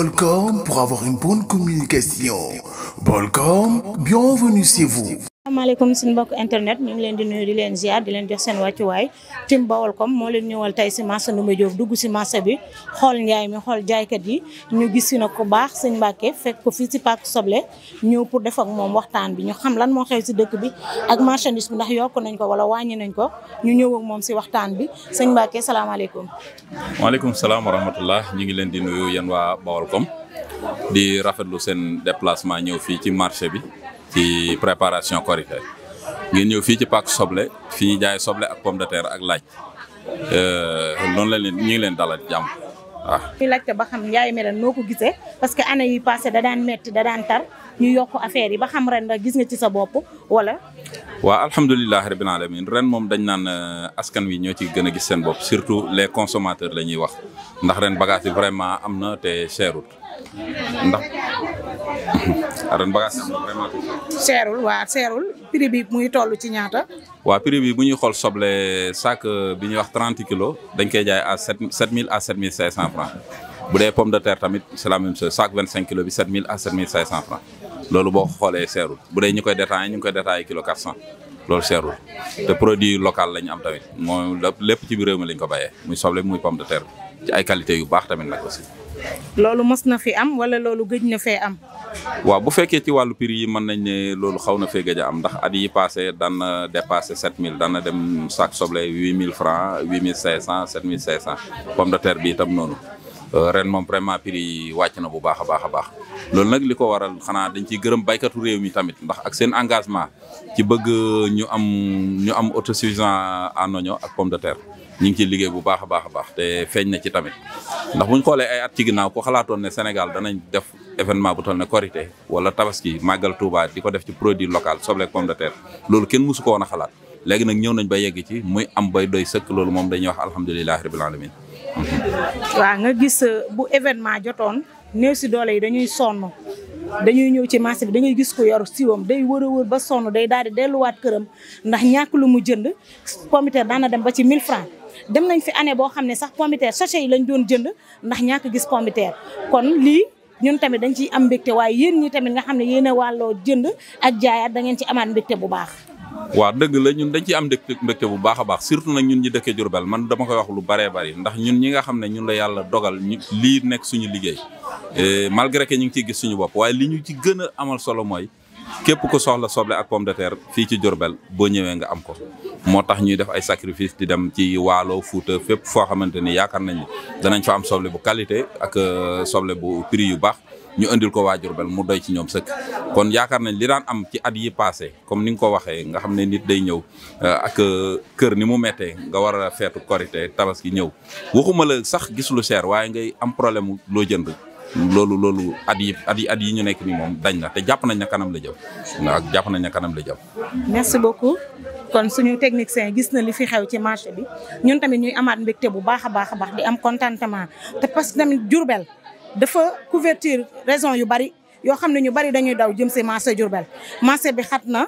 Bolcom pour avoir une bonne communication. Bolcom, bienvenue chez vous. asalaamaaleykum suñu mbokk internet ñu ngi leen di nuyu di leen ziar di leen jox seen wàccuwaay tim Baolcom moo leen ñëwal tey si marché Ndoumbé Diop dugg si marché bi xool njaay mi xool jaaykat yi ñu gis si nag ku baax sëñ Mbacke fekk ko fii si Pàcc Soble ñëw pour def ak moom waxtaan bi ñu xam lan moo xew si dëkk bi ak marchandise bi ndax yokk nañ ko wala wàññi nañ ko ñu ñëw ak moom si waxtaan bi sëñ Mbacke salaamaaleykum. waaleykum salaam wa rahmatullah ñu ngi leen di nuyu yéen waa Baolcom di rafetlu seen déplacement ñëw fii ci marché bi. ci préparation Korité ngeen ñëw fii ci Pàcc Soble fii ñu jaay soble ak pomme de terre ak laaj noonu la leen ñu ngi leen dalal jàmm waaw. ñu laajte ba xam njaay mi ren noo ko gisee parce que année yi passé da daan metti da daan tar ñu yokk affaire yi ba xam ren ndax gis nga ci sa bopp wala. waaw alhamdulilah rabbil alamin ren moom dañ naan askan wi ñoo ci gën a gis seen bopp surtout les consommateurs la ñuy wax ndax ren bagage yi vraiment am na te cherut ndax ren bagage am na vraiment. seerul prix bi muy toll ci ñaata. waaw prix bi bu ñuy xool soble sac bi ñuy wax 30 kilos dañ koy jaay à 7000 à 7500 francs bu dee pomme de terre tamit c'est la même chose sac 25 kilos bi 7000 à 7500 francs loolu boo ko xoolee seerul bu dee ñu koy détaillé ñu ngi koy détaillé kilo 400 loolu seerul te produit local la ñu am tamit moom lépp ci biir réew mi lañ ko bàyyee muy soble muy pomme de terre ci ay qualité yu baax tamit nag aussi. loolu mës na fi am wala loolu gëj na fee am. waaw bu fekkee ci wàllu prix yi mën nañ ne loolu xaw na fee gëj a am ndax at yi passé daan na dépassé 7000 daan na dem sac soble 8000 francs 8500 7500 pomme de terre bi itam noonu ren moom vraiment prix yi wàcc na bu baax a baax a baax loolu nag li ko waral xanaa dañ ciy gërëm baykatu réew mi tamit ndax ak seen engagement ci bëgg ñu am autosuffisant en oignon ak pomme de terre ñu ngi ciy liggéey bu baax a baax a baax te feeñ na ci tamit ndax buñ xoolee ay at ci ginnaaw ko xalaatoon ne Sénégal danañ def événement bu toll ne Korité wala Tabaski Màggal Touba di ko def ci produit local soble ak pomme de terre loolu kenn mësu ko woon a xalaat léegi nag ñëw nañ ba yegg ci muy am bay doy sëkk loolu moom dañuy wax alhamdulilahi rabbil alamin. waaw nga gis bu événement jotoon néew si doole yi dañuy sonn dañuy ñëw ci marché bi da ngay gis ko yor siwam day wër a wër ba sonn day daal di delluwaat këram ndax ñàkk lu mu jënd pomme de terre daan na dem ba ci 1000 francs dem nañ fi année boo xam ne sax pomme de terre sachet yi lañ doon jënd ndax ñàkk gis pomme de terre kon lii ñun tamit dañ ciy am mbégte waaye yéen ñi tamit nga xam ne yéen a wàlloo jënd ak jaayaat da ngeen ci amaat mbégte bu baax. waaw dëgg la ñun dañ ciy am mbégte bu baax a baax surtout nag ñun ñi dëkkee Diourbel man dama koy wax lu bëree bëri ndax ñun ñi nga xam ne ñun la yàlla dogal ñu lii nekk suñu liggéey malgré que ñu ngi ciy gis suñu bopp waaye li ñu ci gën a amal solo mooy képp ku soxla soble ak pomme de terre fii ci Diourbel boo ñëwee nga am ko moo tax ñuy def ay sacrifice di dem ci Waalo Fuuta fépp foo xamante ni yaakaar nañ ni danañ fa am soble bu qualité ak soble bu prix yu baax ñu indil ko waa Diourbel mu doy ci ñoom sëkk kon yaakaar nañ li daan am ci at yi passé comme ni nga ko waxee nga xam ne nit day ñëw ak kër ni mu méttee nga war a feetu Korité Tabaski ñëw waxuma la sax gis lu cher waaye ngay am problème loo jënd loolu at yi ñu nekk ni moom dañ na te jàpp nañ ne kanam la jëm ak jàpp nañ ne kanam la jëm. merci beaucoup kon suñu technicien gis na li fi xew ci marché bi ñun tamit ñuy amaat mbégte bu baax a baax a baax di am contentement te parce que tamit Diourbel dafa couverture raison yu bari yoo xam ne ñu bari dañuy daw jëm si marché Diourbel marché bi xat na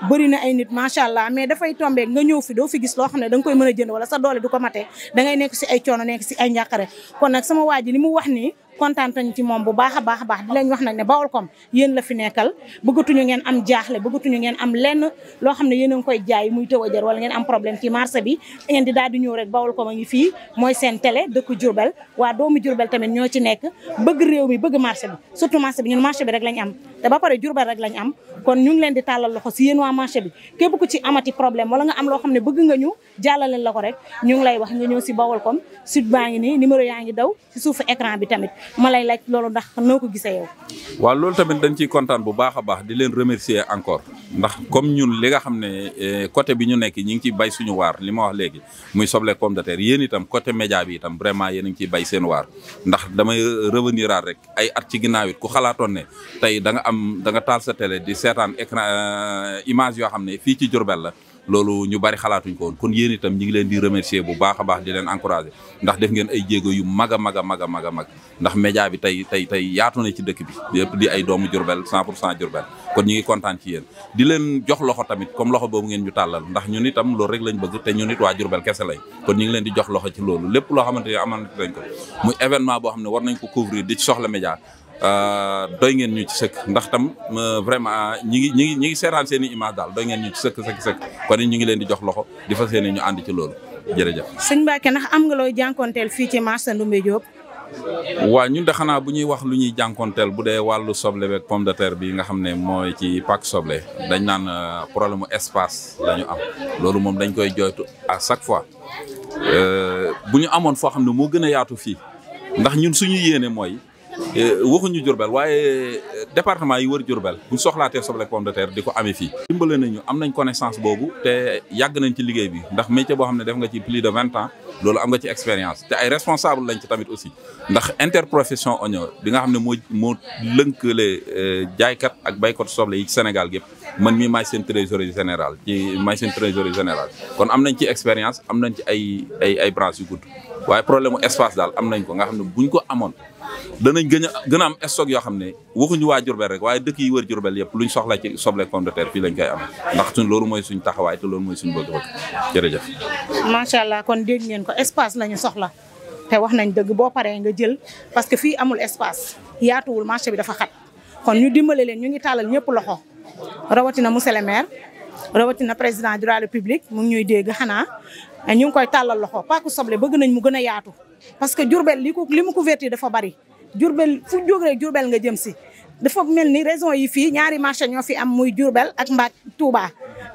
bëri na ay nit macha allah mais dafay tombé nga ñëw fi doo fi gis loo xam ne da nga koy mën a jënd wala sa doole du ko matee da ngay nekk si ay coono nekk si ay njàqare kon nag sama waa ji li mu wax nii kontaan nañ ci moom bu baax a baax a baax di leen wax nag ne Baolcom yéen la fi nekkal bëggatuñu ngeen am jaaxle bëggatuñu ngeen am lenn loo xam ne yéen a ngi koy jaay muy tëw a jar wala ngeen am problème ci marché bi ngeen di daal di ñëw rek Baolcom a ngi fii mooy seen télé dëkk Diourbel waa doomu Diourbel tamit ñoo ci nekk bëgg réew mi bëgg marché bi surtout marché bi ñun marché bi rek lañ am te ba pare Diourbel rek lañ am kon ñu ngi leen di tàllal loxo si yéen waa marché bi képp ku ci amati problème wala nga am loo xam ne bëgg nga ñu jàllale la ko rek ñu ngi lay wax nga ñëw si Baolcom site baa ngi nii numéro yaa ngi daw si suufu écran bi tamit ma lay laaj loolu ndax noo ko gisee yow. waaw loolu tamit dañ ciy kontaan bu baax a baax di leen remercier encore ndax comme ñun li nga xam ne côté bi ñu nekk ñi ngi ciy bay suñu waar li ma wax léegi muy soble pomme de terre yéen itam côté média bi itam vraiment yéen a ngi ciy bay seen waar ndax damay revenir rek ay at ci ginnaaw it ku xalaatoon ne tey da nga taal sa télé di seetaan écran image yoo xam ne fii ci Diourbel la loolu ñu bari xalaatuñ ko woon kon yéen itam ñi ngi leen di remercier bu baax a baax di leen encourager ndax def ngeen ay jéego yu mag a mag a mag a mag a mag ndax média bi tey yaatu na ci dëkk bi yëpp di ay doomu Diourbel 100% Diourbel kon ñu ngi kontaan ci yéen di leen jox loxo tamit comme loxo boobu ngeen ñu tàllal ndax ñun itam loolu rek lañ bëgg te ñun it waa Diourbel kese lañ kon ñu ngi leen di jox loxo ci loolu lépp loo xamante ne amante nañ ko muy événement boo xam ne war nañ ko couvrir di ci soxla média doy ngeen ñu ci sëkk ndax tam vraiment ñi ngi seetaan seen i image daal doy ngeen ñu ci sëkk kon ñu ngi leen di jox loxo di fas yéene ñu ànd ci loolu jërëjëf. sëñ Mbacke ndax am nga looy jànkonteel fii ci marché Ndoumbé Diop. waaw ñun de xanaa bu ñuy wax lu ñuy jànkonteel bu dee wàllu soble beeg pomme de terre bi nga xam ne mooy ci pàcc soble dañ naan problème mu espace la ñu am loolu moom dañ koy jooytu à chaque fois bu ñu amoon foo xam ne moo gën a yaatu fii ndax ñun suñu yéene mooy. waxuñu Diourbel waaye département yi wër Diourbel buñ soxlaatee soble pomme de terre di ko amee fii dimbale nañu am nañ connaissance boobu te yàgg nañ ci liggéey bi ndax métier boo xam ne def nga ci plus de 20 ans loolu am nga ci expérience te ay responsable lañ ci tamit aussi ndax interprofession oignon bi nga xam ne moo lënkale jaaykat ak baykat soble yi ci Sénégal gépp man mii maay seen trésorier général kon am nañ ci expérience am nañ ci ay branches yu gudd waaye problème mu espace daal am nañ ko nga xam ne buñ ko amoon danañ gën a am stock yoo xam ne waxuñu waa Diourbel rek waaye dëkk yi wër Diourbel yëpp luñ soxla ci soble pomme de terre fii lañ koy am ndax loolu mooy suñ taxawaay te loolu mooy suñ bëgg-bëgg jërëjëf. macha allah kon dégg ngeen ko espace lañu soxla te wax nañ dëgg boo paree nga jël parce que fii amul espace yaatuwul marché bi dafa xat kon ñu dimbale leen ñu ngi tàllal ñëpp loxo rawatina monsieur le maire rawatina président de la république mu ngi ñuy dégg xanaa ñu ngi koy tàllal loxo paaku soble bëgg nañ mu gën a yaatu parce que Diourbel li mu couverture dafa bari Diourbel fu jóg rek Diourbel nga jëm si dafa mel ni raison yi fii ñaari marché ñoo fi am muy Diourbel ak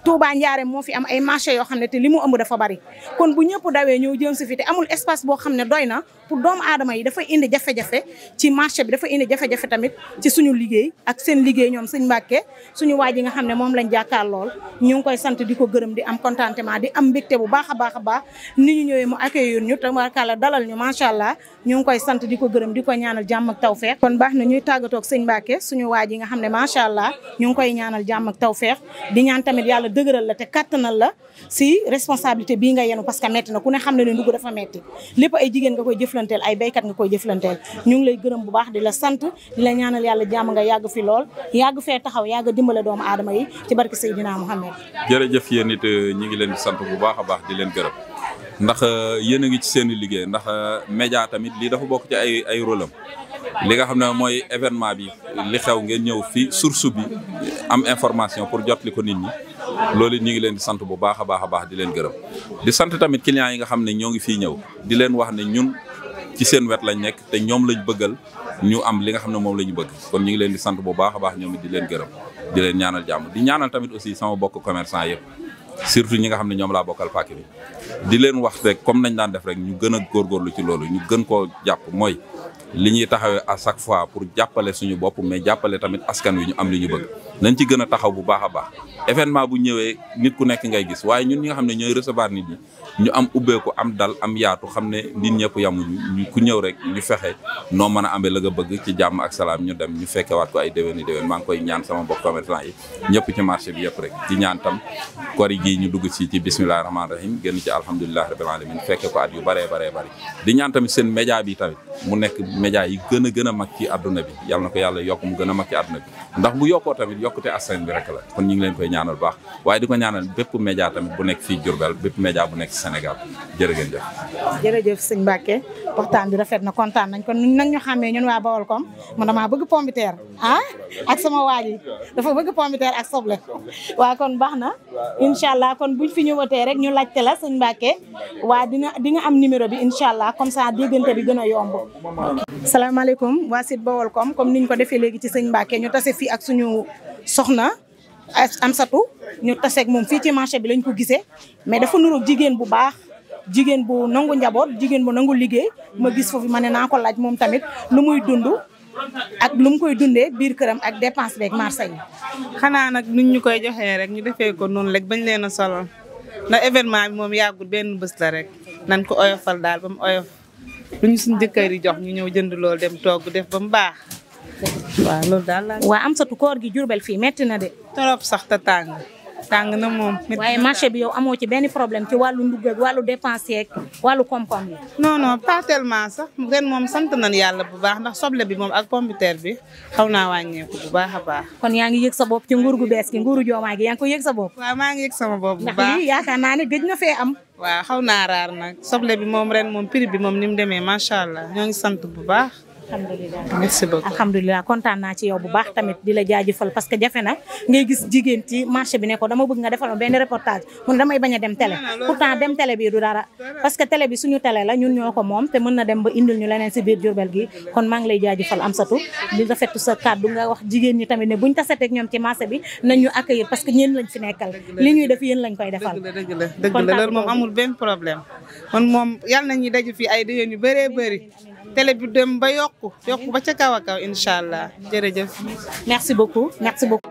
Touba Ndiarème moo fi am ay marché yoo xam ne te li mu ëmb dafa bari kon bu ñëpp dawee ñëw jëm si fi te amul espace boo xam ne doy na pour doomu aadama yi dafa indi jafe-jafe ci marché bi dafa indi jafe-jafe tamit ci suñu liggéey ak seen liggéey ñoom sëñ Mbacke suñu waa ji nga xam ne moom lañ jàkkaar lool ñu ngi koy sant di ko gërëm di am contentement di am mbégte bu baax a baax a baax ni ñu ñëwee mu accueillir ñu tabarkàlla dalal ñu macha allah ñu ngi koy sant di ko gërëm di ko ñaanal jàmm ak tawfeex kon baax na ñuy tàggatoo ak sëñ Mbacke suñu waa ji nga xam ne macha allah ñu ngi koy ñaanal jàmm ak tawfeex di ñaan tamit yàlla dëgëral la te kattanal la si responsabilité bii nga yenu parce que metti na ku ne xam ne ndugg dafa metti lépp ay jigéen nga koy jëflanteel ay béykat nga koy jëflanteel ñu ngi lay gërëm bu baax di la sant di la ñaanal yàlla jàmm nga yàgg fi lool yàgg fee taxaw yàgg dimbale doomu aadama yi ci barke Seydina Mouhamed. jërëjëf yéen it ñi ngi leen di sant bu baax a baax di leen gërëm ndax yéen a ngi ci seen i liggéey ndax média tamit lii dafa bokk ci ay rôle am li nga xam ne mooy événement bi li xew ngeen ñëw fii source bi am information pour jotli ko nit ñi loolu it ñu ngi leen di sant bu baax a baax a baax di leen gërëm di sant tamit clients yi nga xam ne ñoo ngi fii ñëw di leen wax ne ñun ci seen wet lañ nekk te ñoom lañ bëggal ñu am li nga xam ne moom la ñu bëgg kon ñu ngi leen di sant bu baax a baax ñoom it di leen gërëm di leen ñaanal jàmm di ñaanal tamit aussi sama bokk commerçant yëpp surtout ñi nga xam ne ñoom laa bokkal pàkk bi di leen wax rek comme nañ daan def rek ñu gën a góorgóorlu ci loolu ñu gën koo jàpp mooy li ñuy taxawee à chaque fois pour jàppale suñu bopp mais jàppale tamit askan wi ñu am li ñu bëgg nañ ci gën a taxaw bu baax a baax événement bu ñëwee nit ku nekk ngay gis waaye ñun ñi nga xam ne ñooy recevoir nit ñi ñu am ubbeeku am dal am yaatu xam ne nit ñëpp yamuñu ku ñëw rek ñu fexe noo mën a amee la nga bëgg ci jàmm ak salaam ñu dem ñu fekkewaat ko ay déwéni déwén maa ngi koy ñaan sama mbokk commerçant yi ñëpp ci marché bi yëpp rek di ñaan tam kori gi ñu dugg ci bismillahi rahmaani rahim génn ci alhamdulilahi rabbil alamin fekke ko at yu bëree bëri di ñaan tamit seen média bi tamit mu nekk média yi gën a mag ci àdduna bi yàlla na ko yàlla yokk mu gën a mag ci àdduna bi ndax bu yokkoo tamit yokkute askan bi rek la kon ñu ngi leen koy ñaanal baax waaye di ko ñaanal bépp média tamit bu nekk fii Diourbel bépp média bu nekk Sénégal jërë ngeen jëf. jërëjëf sëñ Mbacke waxtaan bi rafet na kontaan nañ kon nag ñu xàmmee ñun waa Baolcom man damaa bëgg pomme de terre ak sama waa ji dafa bëgg pomme de terre ak soble waa kon baax na incha allah kon buñ fi ñëwatee rek ñu laajte la sëñ Mbacke waa di nga am numéro bi incha allah comme ça déggante bi gën a yomb. salaamaaleykum waa site Baolcom comme niñ ko defee léegi ci sëñ Mbacke ñu tase fii ak suñu soxna Amsatou ñu taseeg moom fii ci marché bi lañ ko gisee mais dafa nuroog jigéen bu baax jigéen bu nangu njaboot jigéen bu nangu liggéey ma gis foofu ma ne naa ko laaj moom tamit lu muy dund ak lu mu koy dundee biir këram ak dépense beeg marché yi. xanaa nag nuñ ñu koy joxee rek ñu defee ko noonu rek bañ leen a solal ndax événement bi moom yàggul benn bés la rek nan ko oyofal daal ba mu oyof lu ñu suñ jëkkër yi jox ñu ñëw jënd loolu dem togg def ba mu baax. waaw loolu daal la. waa Amsatou koor gi Diourbel fii metti na de. trop sax te tàng. tàng na moom. waaye marché bi yow amoo ci benn problème ci wàllu ndugg ak wàllu dépense yeeg wàllu koom-koom yi. non non pas tellement sax ren moom sant nañ yàlla bu baax ndax soble bi moom ak pomme de terre bi xaw naa wàññeeku bu baax a baax. kon yaa ngi yëg sa bopp ci nguur gu bees gi nguuru Diomaye gi yaa ngi ko yëg sa bopp. waaw maa ngi yëg sama bopp bu baax ndax lii yaakaar naa ne gëj na fee am. waaw xaw naa raar nag soble bi moom ren moom prix bi moom ni mu demee macha allah ñoo ngi sant bu baax. alhamdulilah merci beaucoup alhamdulilah kontaan naa ci yow bu baax tamit di la jaajëfal parce que jafe na ngay gis jigéen ci marché bi ne ko dama bëgg nga defal ma benn reportage mun damay bañ a dem télé pourtant dem télé bi du dara parce que télé bi suñu télé la ñun ñoo ko moom te mën na dem ba indil ñu leneen si biir Diourbel gi kon maa ngi lay jaajëfal Amsatou di rafetlu sa kàddu nga wax jigéen ñi tamit ne buñ tasateeg ñoom ci marché bi nañ ñu accueillir parce que ñeen lañ fi nekkal li ñuy def yéen lañ koy defal. dëgg la loolu moom amul benn problème man moom yàlla nañuy daju fii ay déwén yu bëree bëri télé bi dem ba yokku ba ca kaw a kaw incha allah jërëjëf. merci beaucoup merci beaucoup.